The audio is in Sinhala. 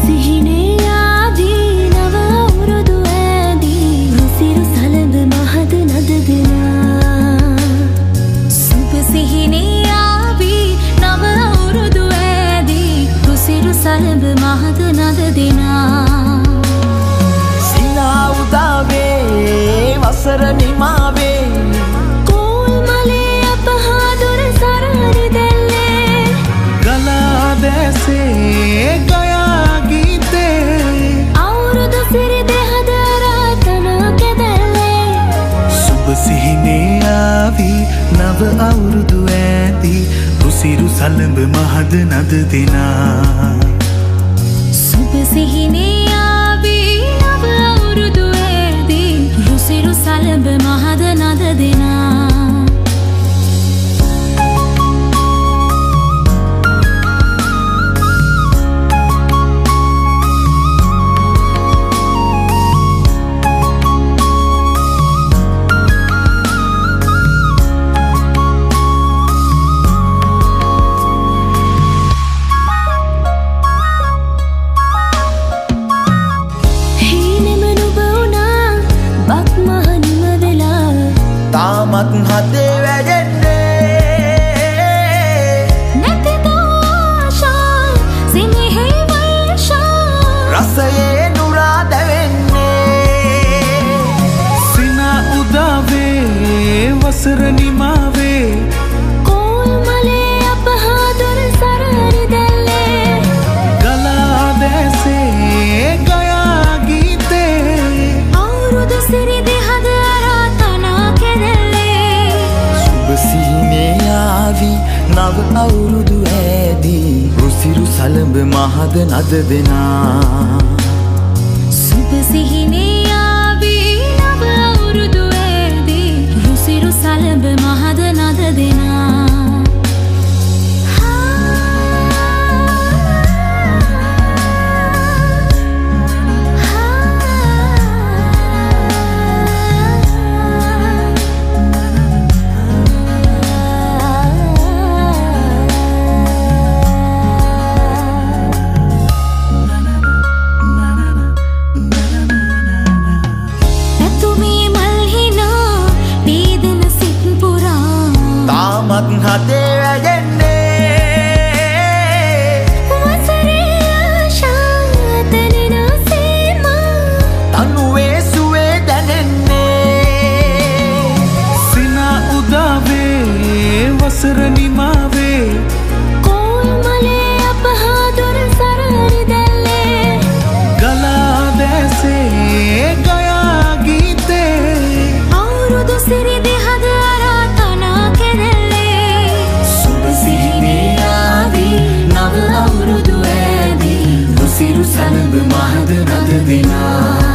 සිහිනේ ආදී නව අවුරුදු ඈදී රුසිරු සලඳ මහද නද දෙනා. සුබ සිහිනේ ආවී නව අවුරුදු ඈදී රුසිරු සලඳ මහද නද දෙනා. සිනා උදාවේ වසර නිමාවේ කෝල් මලේ අප හා දොර සරහරි දැල්ලේ ගලා දැසේ ගයා ගීතේ අවුරුදු සිරි දෙහද රාතන කැදැල්ලේ. සුබ සිහිනේ ආවී නව අවුරුදු ඈදී රුසිරු සලඹ මහද නද දෙනා. සුබ සිහිනේ ආවී නව අවුරුදු ඈදී රුසිරු සලඹ මහද නද දෙනා. හීනෙම නුඹ වුණා බක් මහ නිම වෙලා තාමත් හදේ වැජෙන්නේ නැති ආශා සිනෙහි වර්ෂා රසයේ නුරා දැවෙන්නේ. සිනා උදාවේ වසර නිමාවේ කෝල් මලේ අප හා දොර සරහරි දැල්ලේ ගලා දැසේ ගයා ගීතේ අවුරුදු සිරි දෙහද රාතනා කැදැල්ලේ. සුබ සිහිනේ ආවී නව අවුරුදු ඈදී රුසිරු සලඹ මහද නද දෙනා. සුබ සිහිනේ ආවී නව අවුරුදු ඈදී රුසිරු සලඹ මහද නද දෙනා. පැතුමේ මල් හිනා පීදෙන සිත් පුරා තාමත් හදේ වැජෙන්නේ වසරේ ආශා තැනෙන සීමා තනුවේ සුවේ දැනෙන්නේ. සිනා උදාවේ වසර නිමාවේ කෝල් මලේ අප හා දොර සරහරි දැල්ලේ ගලා දැසේ ගයා ගීතේ අවුරුදු සිරි දෙහද රාතනා කැදැල්ලේ. සුබ සිහිනේ ආවී නව අවුරුදු ඈදී රුසිරු සලඹ මහද නද දෙනා.